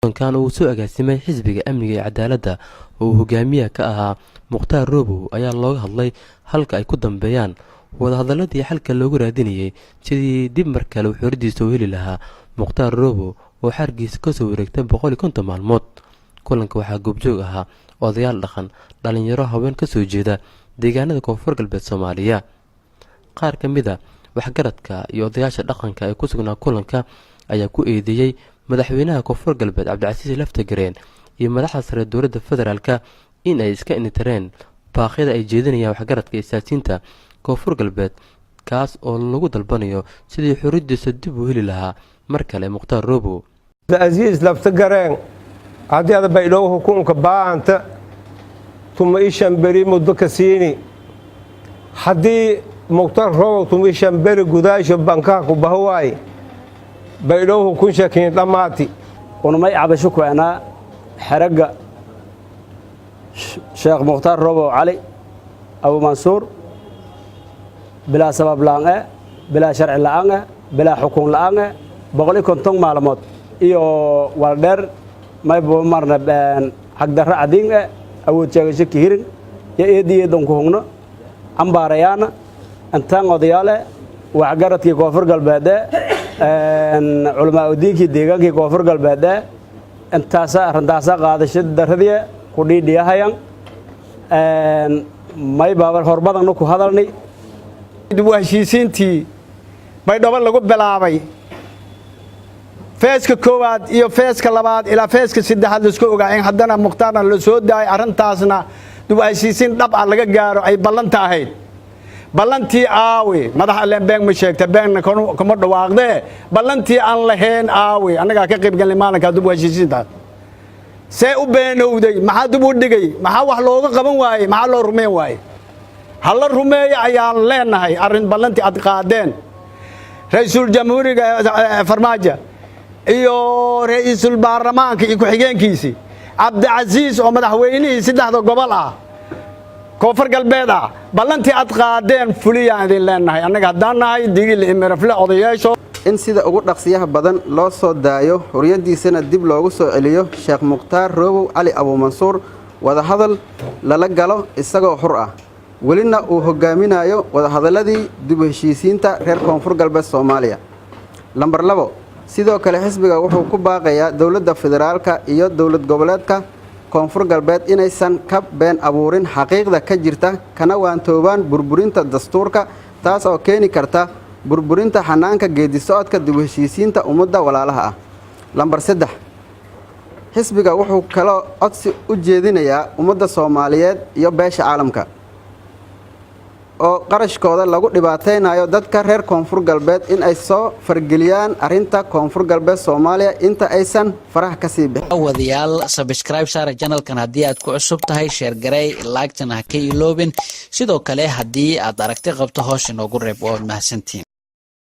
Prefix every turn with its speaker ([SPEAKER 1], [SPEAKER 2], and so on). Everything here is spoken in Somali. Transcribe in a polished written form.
[SPEAKER 1] Kulankan uu soo agaasimay Xisbiga Amniga iyo Cadaaladda oo uu hogaamiyaha ka ahaa Mukhtaar Robow ayaa looga hadlay halka ay ku dambeeyaan wadahadaladii xalka loogu raadinayay sidii dib mar kale xorriyadiisa u heli lahaa Mukhtaar Robow oo xargiisa kasoo wareegtay 150 maalmood. Kulanka waxaa goobjoog ahaa odayaal dhaqan, dhalinyaro, haween kasoo jeeda deegaanada Koonfur Galbeed Soomaaliya. Qaar ka mid a waxgaradka iyo odayaasha dhaqanka ee ku sugnaa kulanka ayaa ku eedeeyey madaxweynaha Koonfur Galbeed Cabdicasiis Laftagareen iyo madaxda sare dowladda federaalka in ay iska indhatireen baaqyada ay jeedinayaan waxgaradka iyo siyaasiyiinta Koonfur Galbeed, kaas oo lagu dalbanayo sidii xorriyadiisa dib u heli lahaa mar kale Mukhtaar Robow.
[SPEAKER 2] Cabdicasiis Laftagareen, haddii ada Baydhabo hukunka baahanta 15 beri muddo ka siini, haddii Mukhtaar Robow 15 beri gudaasho bankaha ku baho waay, Baydhabo hukunsha kiin dhammaati.
[SPEAKER 3] Unumay cabasho ku anaa xeragga Sheekh Mukhtaar Robow Cali Abu Mansuur, bilaa sabab la'aan e, bilaa sharci la'aan e, bilaa xukun la'aan e, 150 maalmood iyo waldheer mayba marna xagdarro cadiin e, awood sheegasho kihirin yo eedi eedan ku hungno cambaarayaana. Intaan odayaale, waxgaradkii Koonfur Galbeed e, culamaa udiinkii deegaankii Koonfur Galbeed e, intaasa arrintaasa qaadasho darradii ku dhiidhiyahayan may baaba horbadanna ku hadalnay.
[SPEAKER 4] Dib u heshiisiintii Baydhabo lagu bilaabay, phase-ka koowaad iyo phase-ka labaad ilaa phase-ka saddexaad, laisku ogaa in haddana Mukhtaarna la soo daayay, arrintaasna dib u heshiisiin dhab ah laga gaaro ay ballanta ahayd. Ballantii aawi? Madax alleen been ma sheegta, beenna kuma dhawaaqdee. Ballantii aan lahayn aawi? Annagaa ka qayb galnay maalinkaa dib u heshiisiintaas. See u beenowday? Maxaa dib u dhigay? Maxaa wax looga qaban waayey? Maxaa loo rumayn waayey? Hala rumeeyo ayaan leenahay arrin ballantii aad qaadeen. Ra-iisul jamhuuriga Farmaajo iyo ra-iisul baarlamaanka iyo ku-xigeenkiisii Cabdicasiis oo madaxweynihii saddexda gobol ah Koonfur Galbeed ah, ballantii aad qaadeen fuliyaan idin leenahay, annaga haddaan nahay Digil iyo Mirafle odayaasho.
[SPEAKER 5] In sida ugu dhaqsiyaha badan loo soo daayo, xuriyaddiisana dib loogu soo celiyo Sheekh Mukhtaar Roobow Cali Abuumansuur, wadahadal lala galo isagoo xur ah, welina uu hogaaminayo wadahadalladii dib u heshiisiinta reer Koonfur Galbeed Soomaaliya. Lambar 2, sidoo kale xisbiga wuxuu ku baaqayaa dowladda federaalka iyo dowlad goboleedka Koonfur Galbeed inaysan ka been abuurin xaqiiqda ka jirta, kana waantoobaan burburinta dastuurka, taas oo keeni karta burburinta xanaanka geedi socodka dib u heshiisiinta ummadda walaalaha ah. Lambar 3, xisbiga wuxuu kaloo codsi u jeedinayaa ummadda Soomaaliyeed iyo beesha caalamka oo qarashkooda lagu dhibaataynayo dadka reer Koonfur Galbeed in ay soo fargeliyaan arrinta Koonfur Galbeed Soomaaliya inta aysan faraha ka sii bixin.
[SPEAKER 6] Wadayaal, subscribe saara channelkan haddii aad ku cusub tahay, share garey, like-tana ha ka iloobin. Sidoo kale haddii aad aragti qabto, hoos inoogu reeb. Waad mahadsantihiin.